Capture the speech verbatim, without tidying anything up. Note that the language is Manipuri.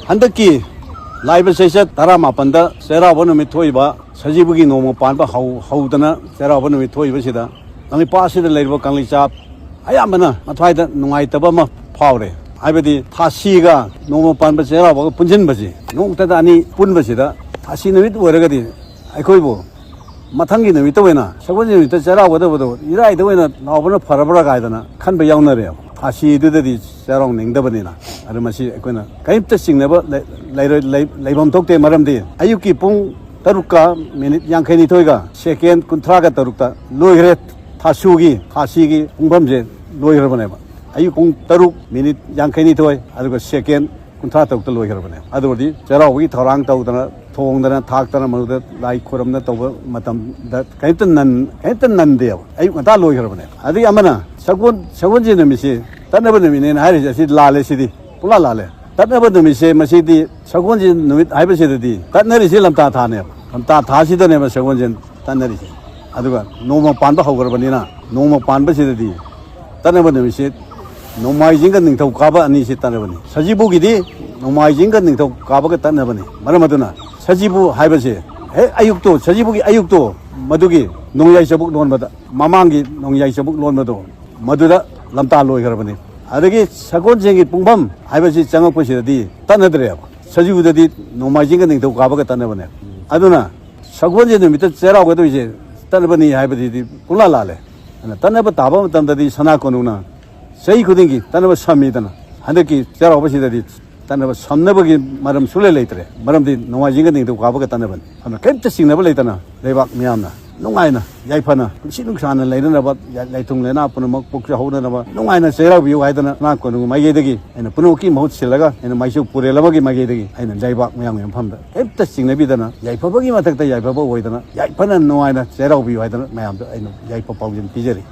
ꯍꯟꯗꯛꯀꯤ ꯂꯥꯛꯏꯕ ꯆꯩꯆꯠ ꯇꯔꯥꯃꯥꯄꯟꯗ ꯆꯩꯔꯥꯎꯕ ꯅꯨꯃꯤꯠ ꯊꯣꯛꯏꯕ, ꯁꯖꯤꯕꯨꯒꯤ ꯅꯣꯡꯃ ꯄꯥꯟꯕ ꯍꯧ-, ꯍꯧꯗꯅ ꯆꯩꯔꯥꯎꯕ ꯅꯨꯃꯤꯠ ꯊꯣꯛꯏꯕꯁꯤꯗ, ꯂꯝꯄꯥꯛ ꯑꯁꯤꯗ ꯂꯩꯔꯤꯕ ꯀꯪꯂꯩꯆꯥ ꯑꯌꯥꯝꯕꯅ ꯃꯊ꯭ꯋꯥꯏꯗ ꯅꯨꯡꯉꯥꯏꯇꯕ ꯑꯃ ꯐꯥꯎꯔꯦ꯫ ꯍꯥꯏꯕꯗꯤ ꯊꯥꯁꯤꯒ ꯅꯣꯡꯃ ꯄꯥꯟꯕ ꯆꯩꯔꯥꯎꯕꯒ ꯄꯨꯟꯁꯤꯟꯕꯁꯤ, ꯅꯣꯡꯃꯇꯗ ꯑꯅꯤ ꯄꯨꯟꯕꯁꯤꯗ, ꯊꯥꯁꯤ ꯅꯨꯃꯤꯠ ꯑꯣꯏꯔꯒꯗꯤ ꯑꯩꯈꯣꯏꯕꯨ ꯃꯊꯪꯒꯤ ꯅꯨꯃꯤꯠꯇ ꯑꯣꯏꯅ, ꯁꯒꯣꯜꯁꯦꯟ ꯅꯨꯃꯤꯠꯇ ꯆꯩꯔꯥꯎꯒꯗꯕꯗꯣ ꯏꯔꯥꯏꯗ ꯑꯣꯏꯅ ꯂꯥꯎꯕꯅ ꯐꯔꯕ꯭ꯔꯥ ꯀꯥꯏꯗꯅ ꯈꯟꯕ ꯌꯥꯎꯅꯔꯦꯕ꯫ ꯊꯥꯁꯤꯗꯨꯗꯗꯤ ꯆꯩꯔꯥꯎꯅꯤꯡꯗꯕꯅꯤꯅ꯫ ꯑꯗꯨ ꯃꯁꯤ ꯑꯩꯈꯣꯏꯅ ꯀꯔꯤꯝꯇ ꯆꯤꯡꯅꯕ ꯂꯩ-, ꯂꯩꯔꯣꯏ-, ꯂꯩ-, ꯂꯩꯐꯝ ꯊꯣꯛꯇꯦ꯫ ꯃꯔꯝꯗꯤ ꯑꯌꯨꯛꯀꯤ ꯄꯨꯡ ꯇꯔꯨꯛꯀ ꯃꯤꯅꯤꯠ ꯌꯥꯡꯈꯩꯅꯤꯊꯣꯏꯒ ꯁꯦꯀꯦꯟ ꯀꯨꯟꯊ꯭ꯔꯥꯒ ꯇꯔꯨꯛꯇ ꯂꯣꯏꯈ꯭ꯔꯦ꯫ ꯊꯥꯁꯨꯒꯤ, ꯊꯥꯁꯤꯒꯤ ꯄꯨꯡꯐꯝꯁꯦ ꯂꯣꯏꯈ꯭ꯔꯕꯅꯦꯕ꯫ ꯑꯌꯨꯛ ꯄꯨꯡ ꯇꯔꯨꯛ ꯃꯤꯅꯤꯠ ꯌꯥꯡꯈꯩꯅꯤꯊꯣꯏ, ꯑꯗꯨꯒ ꯁꯦꯀꯦꯟ ꯀꯨꯟꯊ꯭ꯔꯥ ꯇꯔꯨꯛꯇ ꯂꯣꯏꯈ꯭ꯔꯕꯅꯦ꯫ ꯑꯗꯨꯕꯨꯗꯤ ꯆꯩꯔꯥꯎꯕꯒꯤ ꯊꯧꯔꯥꯡ ꯇꯧꯗꯅ, ꯊꯣꯡꯗꯅ, ꯊꯥꯛꯇꯅ, ꯃꯗꯨꯗ ꯂꯥꯏ ꯈꯨꯔꯝꯅ ꯇꯧꯕ ꯃꯇꯝꯗ ꯀꯔꯤꯝꯇ ꯅꯟ-, ꯀꯔꯤꯝꯇ ꯅꯟꯗꯦꯕ꯫ ꯑꯌꯨꯛ ꯉꯟꯇꯥ ꯂꯣꯏꯈ꯭ꯔꯕꯅꯦ꯫ ꯑꯗꯒꯤ ꯑꯃꯅ ꯁꯒꯣꯜ-, ꯁꯒꯣꯜꯁꯦꯟ ꯅꯨꯃꯤꯠꯁꯤ ꯇꯠꯅꯕ ꯅꯨꯃꯤꯠꯅꯦꯅ ꯍꯥꯏꯔꯤꯁꯦ, ꯑꯁꯤ ꯂꯥꯜꯂꯦ꯫ ꯁꯤꯗꯤ ꯄꯨꯡꯂꯥ ꯂꯥꯜꯂꯦ꯫ ꯇꯠꯅꯕ ꯅꯨꯃꯤꯠꯁꯦ, ꯃꯁꯤꯗꯤ ꯁꯒꯣꯜꯁꯦꯟ ꯅꯨꯃꯤꯠ ꯍꯥꯏꯕꯁꯤꯗꯗꯤ ꯇꯠꯅꯔꯤꯁꯤ ꯂꯝꯇꯥ ꯊꯥꯅꯦꯕ꯫ ꯂꯝꯇꯥ ꯊꯥꯁꯤꯗꯅꯦꯕ ꯁꯒꯣꯜꯁꯦꯟ ꯇꯠꯅꯔꯤꯁꯦ꯫ ꯑꯗꯨꯒ ꯅꯣꯡꯃ ꯄꯥꯟꯕ ꯍꯧꯈ꯭ꯔꯕꯅꯤꯅ, ꯅꯣꯡꯃ ꯄꯥꯟꯕꯁꯤꯗꯗꯤ ꯇꯠꯅꯕ ꯅꯨꯃꯤꯠꯁꯦ ꯅꯣꯡꯃꯥꯏꯖꯤꯡꯒ ꯅꯤꯡꯊꯧꯀꯥꯕ ꯑꯅꯤꯁꯤ ꯇꯠꯅꯕꯅꯤ꯫ ꯁꯖꯤꯕꯨꯒꯤꯗꯤ ꯅꯣꯡꯃꯥꯏꯖꯤꯡꯒ ꯅꯤꯡꯊꯧꯀꯥꯕꯒ ꯇꯠꯅꯕꯅꯤ꯫ ꯃꯔꯝ ꯑꯗꯨꯅ ꯁꯖꯤꯕꯨ ꯍꯥꯏꯕꯁꯦ ꯍꯦꯛ ꯑꯌꯨꯛꯇꯣ, ꯁꯖꯤꯕꯨꯒꯤ ꯑꯌꯨꯛꯇꯣ, ꯃꯗꯨꯒꯤ ꯅꯣꯡꯌꯥꯏ ꯆꯕꯨꯛ ꯂꯣꯟꯕꯗ, ꯃꯃꯥꯡꯒꯤ ꯅꯣꯡꯌꯥꯏ ꯆꯕꯨꯛ ꯂꯣꯟꯕꯗꯣ, ꯃꯗꯨꯗ ꯂꯝꯇꯥ ꯂꯣꯏꯈ꯭ꯔꯕꯅꯤ꯫ ꯑꯗꯒꯤ ꯁꯒꯣꯜꯁꯦꯟꯒꯤ ꯄꯨꯡꯐꯝ ꯍꯥꯏꯕꯁꯤ ꯆꯪꯉꯛꯄꯁꯤꯗꯗꯤ ꯇꯠꯅꯗ꯭ꯔꯦꯕ꯫ ꯁꯖꯤꯕꯨꯗꯗꯤ ꯅꯣꯡꯃꯥꯏꯖꯤꯡꯒ ꯅꯤꯡꯊꯧꯀꯥꯕꯒ ꯇꯠꯅꯕꯅꯦ꯫ ꯑꯗꯨꯅ ꯁꯒꯣꯜꯁꯦꯟ ꯅꯨꯃꯤꯠꯇ ꯆꯩꯔꯥꯎꯒꯗꯣꯏꯁꯦ ꯇꯠꯅꯕꯅꯤ ꯍꯥꯏꯕꯗꯨꯗꯤ ꯄꯨꯡꯂꯥ ꯂꯥꯜꯂꯦ꯫ ꯑꯗꯨꯅ ꯇꯠꯅꯕ ꯇꯥꯕ ꯃꯇꯝꯗꯗꯤ ꯁꯅꯥ ꯀꯣꯅꯨꯡꯅ ꯆꯍꯤ ꯈꯨꯗꯤꯡꯒꯤ ꯇꯠꯅꯕ ꯁꯝꯃꯤꯗꯅ, ꯍꯟꯗꯛꯀꯤ ꯆꯩꯔꯥꯎꯕꯁꯤꯗꯗꯤ ꯇꯠꯅꯕ ꯁꯝꯅꯕꯒꯤ ꯃꯔꯝ ꯁꯨꯡꯂꯩ ꯂꯩꯇ꯭ꯔꯦ꯫ ꯃꯔꯝꯗꯤ ꯅꯣꯡꯃꯥꯏꯖꯤꯡꯒ ꯅꯤꯡꯊꯧꯀꯥꯕꯒ ꯇꯠꯅꯕꯅꯤ꯫ ꯑꯗꯨꯅ ꯀꯔꯤꯝꯇ ꯆꯤꯡꯅꯕ ꯂꯩꯇꯅ ꯂꯩꯕꯥꯛ ꯃꯤꯌꯥꯝꯅ ꯅꯨꯡꯉꯥꯏꯅ, ꯌꯥꯏꯐꯅ, ꯄꯨꯟꯁꯤ ꯅꯨꯡꯁꯥꯅ ꯂꯩꯅꯅꯕ, ꯌꯥ-, ꯂꯥꯏꯊꯨꯡ ꯂꯩꯅꯥ ꯄꯨꯝꯅꯃꯛ ꯄꯣꯛꯆꯍꯧꯅꯅꯕ ꯅꯨꯡꯉꯥꯏꯅ ꯆꯩꯔꯥꯎꯕꯤꯌꯨ ꯍꯥꯏꯗꯅ ꯁꯅꯥ ꯀꯣꯅꯨꯡ ꯃꯥꯏꯀꯩꯗꯒꯤ ꯑꯩꯅ ꯄꯨꯝꯅꯃꯛꯀꯤ ꯃꯍꯨꯠ ꯁꯤꯜꯂꯒ ꯑꯩꯅ ꯃꯥꯏꯁꯣ ꯄꯨꯔꯦꯜ ꯑꯃꯒꯤ ꯃꯥꯏꯀꯩꯗꯒꯤ ꯑꯩꯅ ꯂꯩꯕꯥꯛ ꯃꯤꯌꯥꯝꯒꯤ ꯃꯐꯝꯗ ꯀꯔꯤꯝꯇ ꯆꯤꯡꯅꯕꯤꯗꯅ, ꯌꯥꯏꯐꯕꯒꯤ ꯃꯊꯛꯇ ꯌꯥꯏꯐꯕ ꯑꯣꯏꯗꯅ ꯌꯥꯏꯐꯅ ꯅꯨꯡꯉꯥꯏꯅ ꯆꯩꯔꯥꯎꯕꯤꯌꯨ ꯍꯥꯏꯗꯅ ꯃꯌꯥꯝꯗ ꯑꯩꯅ ꯌꯥꯏꯐ ꯄꯥꯎꯖꯦꯜ ꯄꯤꯖꯔꯤ꯫